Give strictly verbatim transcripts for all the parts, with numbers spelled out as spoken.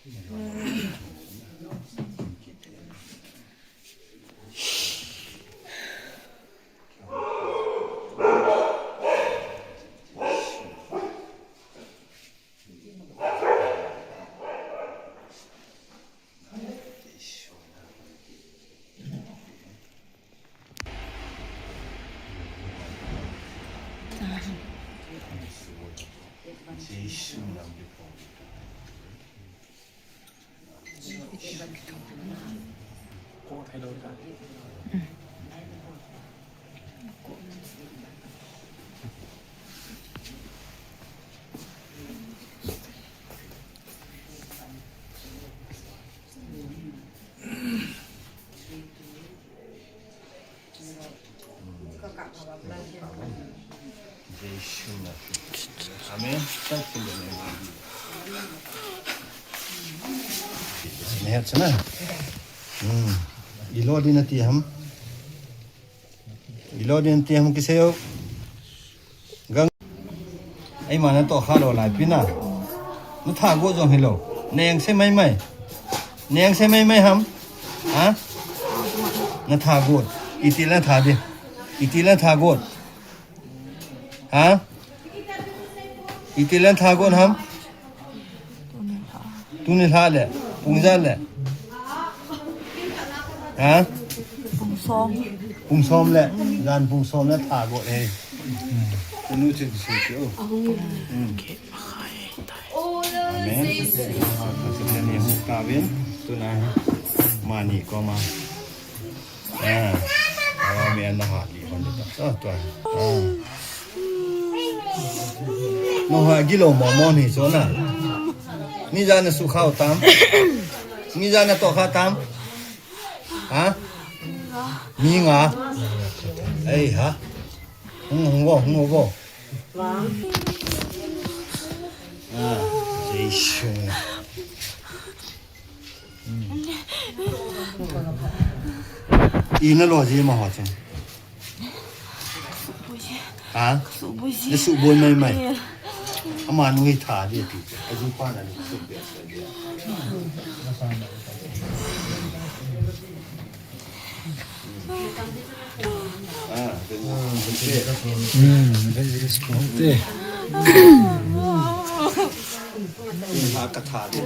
Amen. Mehet sana. Hmm. Ilo din ati ham. Ilo din ati ham kiseo. Gang. Eima natoh kha lou lai pi na. Natha got jong hilou. Neng se mai mai. Neng se mai mai ham. Ha? Natha got. Iti le natha di. Iti le natha got. Ha? Iti le natha got ham. Tuni lha le, pung ja le. Ha? Pung som. Pung som le, jan pung som le tha got e. Anu chen su chu. Amen. Ni hu ta vin, tuna mani koma. Ah, awa mi an na ha li hon ta. Ah, tua. Ah. No ha gilo mo mo ni so na. Ni ja na su khao tam. Ni ja natoh kha tam. Ha? Mi nga. Ei ha. Hung hung wo hung wo. Ah, Jesu. Ina lo ji ma ho chun. Ha? Nasuh boi mai mai. Ama nu hi tha di ti. Aju pa na ni su bia sa dia. Ah, ha ka tha di.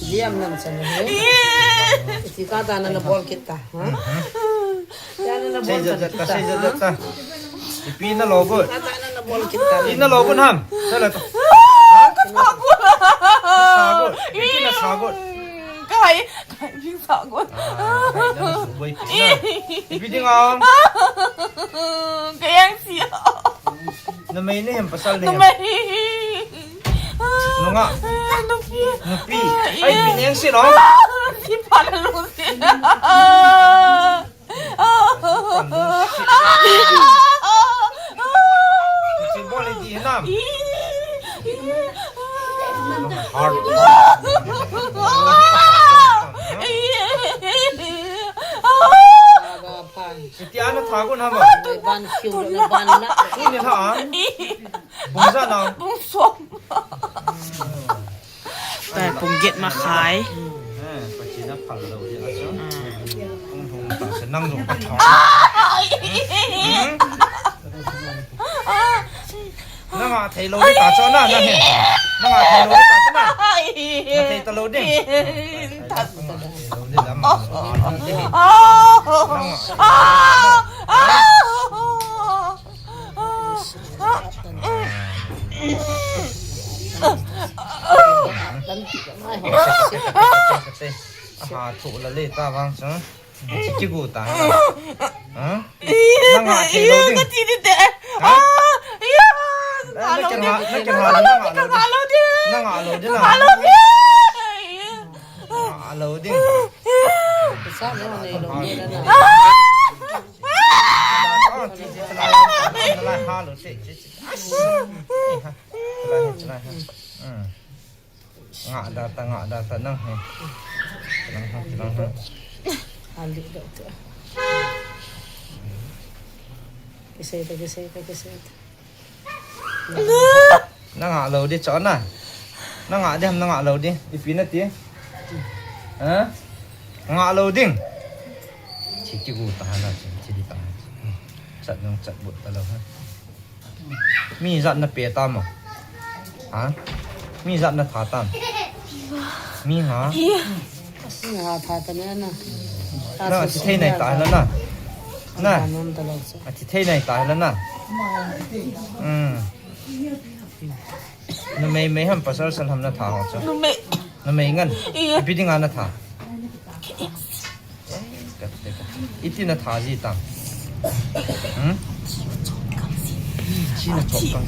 Liam nam chan he. Iti ka dana na bol kit ta, ha? Dana na bol kit ta. Ipi na lo bol. Ka dana na bol kit ta. Ina lo bol ham. Sala to. Ha? Sagot. Ipi na sagot. Kai, kai, ipi sagot. Ah, kai na su boi pi na. Ipi ding ang. Kayang siya. Numei ni hem pasal ni hem? Numei. Nunga. Nupi. Nupi. Ai, pi neng si no? Si pa na lu si. Si bol di nam. Heart. Iti ana thago na ma. Ban siu na ban na. Ini tha. Bung ja na. Bung som. Tai pung get ma khai. Eh, pachina phal lo dia chu. Hung hung ta se nang jong ka tha. Nang a thei lo ta chu na, nang he. Nang a thei lo ta chu na. Na thei ta lo ding. Nang a. Aha, thu la le ta vang chu. Chi kigu ta. Ha? Na ngah thei lou ding. Ka chi di te. Ha? Ah, iya. Na, na ngah lou ding. Na ngah lou ding. Na ngah lou ding. Na ngah lou ding. Sa lo nei lou ni na. Ah. Ngah da ta, ngah da ta nang he. Nang he, nang he. Ali do te. Kisei ta, kisei ta, kisei ta. Na ngah lou di chu na. Na ngah di ham, na ngah lou di. Ipi na ti. Ha? Ngah lou ding. Chi kigu ta na, chi, chi di ta. Chat nung chat but ta lou ha. Mi jat na pe tam o. Ha? Mi jat na tha tam. Mi ha? Iya. Asi na tha ta na na. Na, thi thei nai ta na na. Na. Nom ta lo so. A thi thei nai ta na na. Hmm. Numei mei ham pasal sal ham na tha ho so. Numei. Numei ngan. Iya. Ipi dinga na tha. Iti na tha ji tam. Hmm? Chi na chop kang.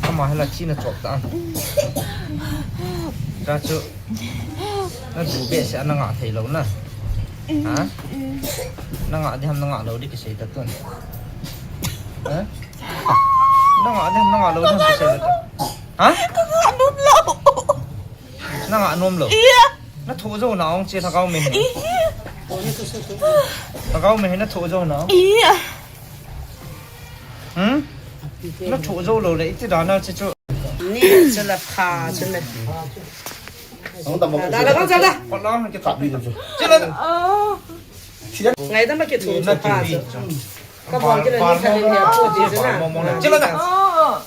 Ama hala chi na chop ta. Ta chu. Na du be se na ngah thei lou na. Ha? Na ngah di ham na ngah lou di kisei ta tun. Ha? Na ngah di ham na ngah lou di ham kisei ta tun. Ha? Ka ngah nom lou. Na ngah nom lou. Iya. Na thoh jou na ong che lhagao me he. Iya. Lhagao me he na thoh jou na ong. Iya. Hmm? Na thoh jou lou le iti da na che chu. Ni chu la pha chu ne. Ong ta mo. Da la da da. Ko la ke ta bi chu. Che la da. Oh. Ngai da ma ke thoh chu pha chu. Ka bol ke la ni kha le ni a po ti chu na. Che la da. Oh.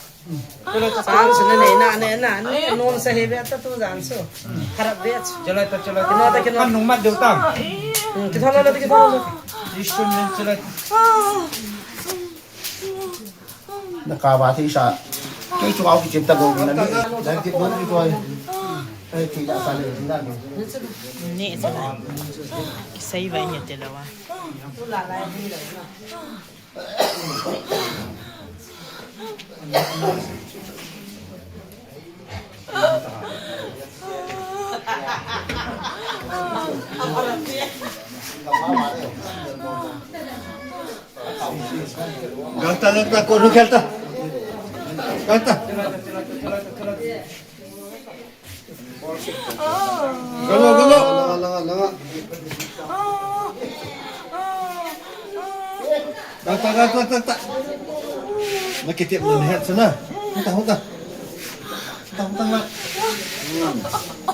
Chang sina nei na, nei na, nei nom sa he be ta tu jan su. Kharap be. Chalai ta, chalai ta. Kino ta, kino. Kan nung mat deu ta. Hmm, kitho la, kitho la. Isun min chalai. Na ka ba thi sa. Kei chu au ki chim ta go na ni. Dan ki bon ki toi. Ai ki da sa le na ni. Ni sa. Sai ba ni te la wa. Gangta, gangta, kono khelta. Gangta. Galo, galo. Langa, langa, langa. Gangta, gangta, gangta. Nakitip na nihat sana. Huta, huta. Huta, huta nga.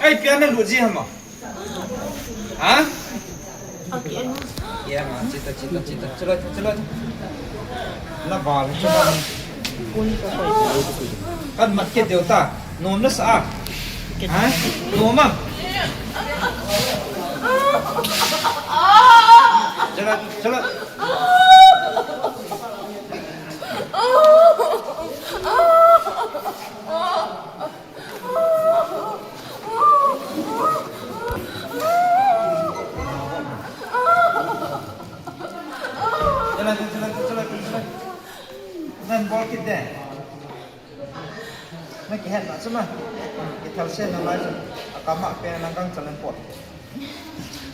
Ai, piano lu ji hama. Ha? Okay. Iya, ma, chita, chita, chita. Chalo, chalo. Na bal, chalo. Kan mat ke deu ta. Nom na sa. Ha? Nom ma. Chalo, chalo. Chala, chala, chala, chala. Nan bol kit de. Na kihet na chuma. Kithal se na lai chu. Akama pe na gang chalan pot.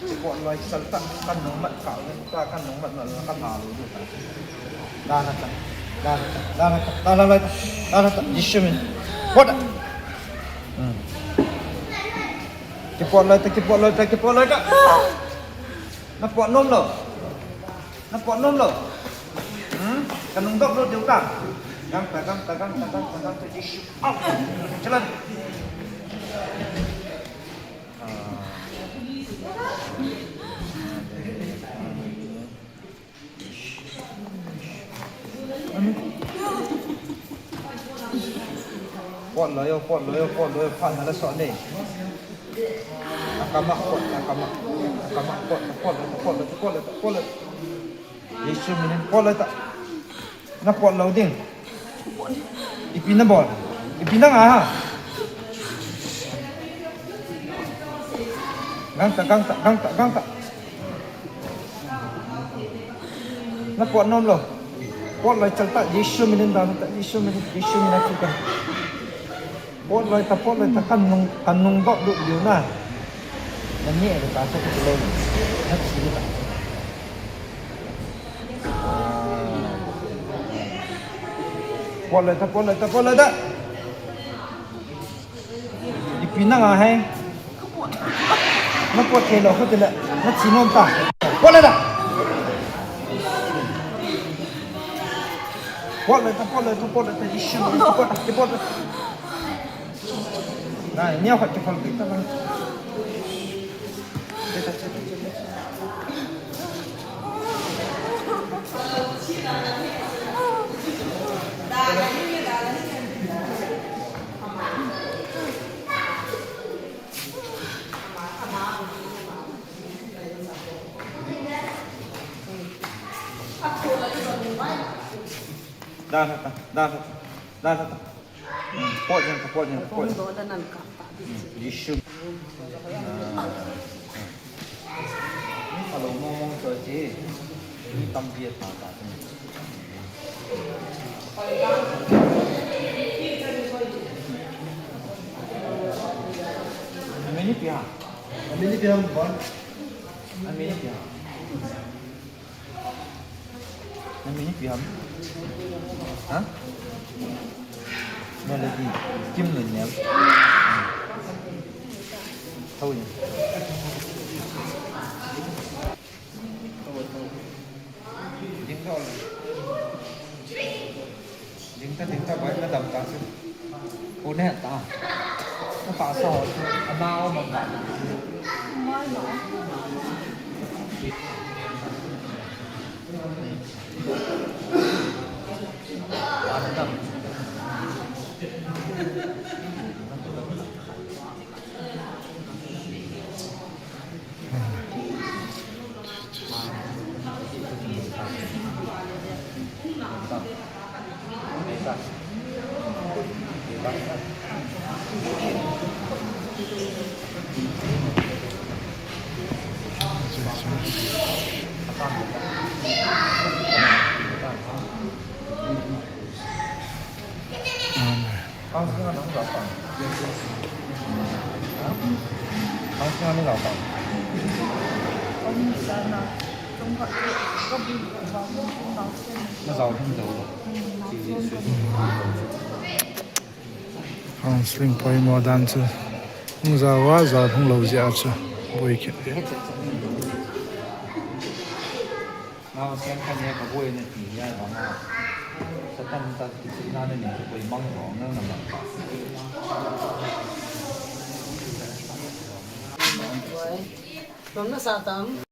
Chipot loi sal ta, kan nung mat kau le ta, kan nung mat na la kan ha lu du ta. Da na ta, da na ta, da na ta, da na lai ta, da na ta, Jisu min. Pot. Hmm. Kipot loi ta, kipot loi ta, kipot loi ta. Na pot nom lou. Na pot nom lou. Hmm? Kan nung dok lou deu ta. Gam ta, gam ta, gam ta, gam ta, gam ta, Jisu. Au. Chalan. Pot loi o, pot loi o, pot loi o, phat na la sot nei. Akama pot, akama, akama pot, pot, pot, pot, pot, pot, pot. Jisu minin pot loi ta. Na pot lou ding. Ipi na bol. Ipi na ngah ha. Gangta, gangta, gangta, gangta. Na pot nom lou. Pot loi chal ta, Jesu min in dan ta, Jesu min, Jesu min a chu ka. Pot loi ta, pot loi ta, kan nung, kan nung dot lut liu na. Na ni e ta, ta, ta, lou. Na chi ta. Pot loi ta, pot loi ta, pot loi ta. Ipi na nga hai. Na pot thei lou khu tile. Na chi nom ta. Pot loi ta. Pot loi ta, pot loi ta, pot loi ta. Ishi, pot, pot. Na, ni a khat ki phal pi ta na. Dah, dah, dah, dah, dah, dah. Pot jeng, pot jeng, pot jeng. Kong do da nan ka ta di. Yishun. Hello, mong mong cho ji. Tam bia ta ta. Mini pia. Mini pia bon. Mini pia. Na min ipi ham? Ha? Melody. Kim Lun nem. Thou ni. Ding thou. Ding ta, ding ta, bai na dam ta si. Ko ne ta. Ko ta sa ho. Ana o ma ta. Counseling poimo dan chu. Hung jao a, jao hung lou jeh a chu. Boi kit. Nau siam kha ne ka boi na ti ya ba ma. Satan ta ti na ne ne boi mang ro na na ma. Boi. Bang na sa tang.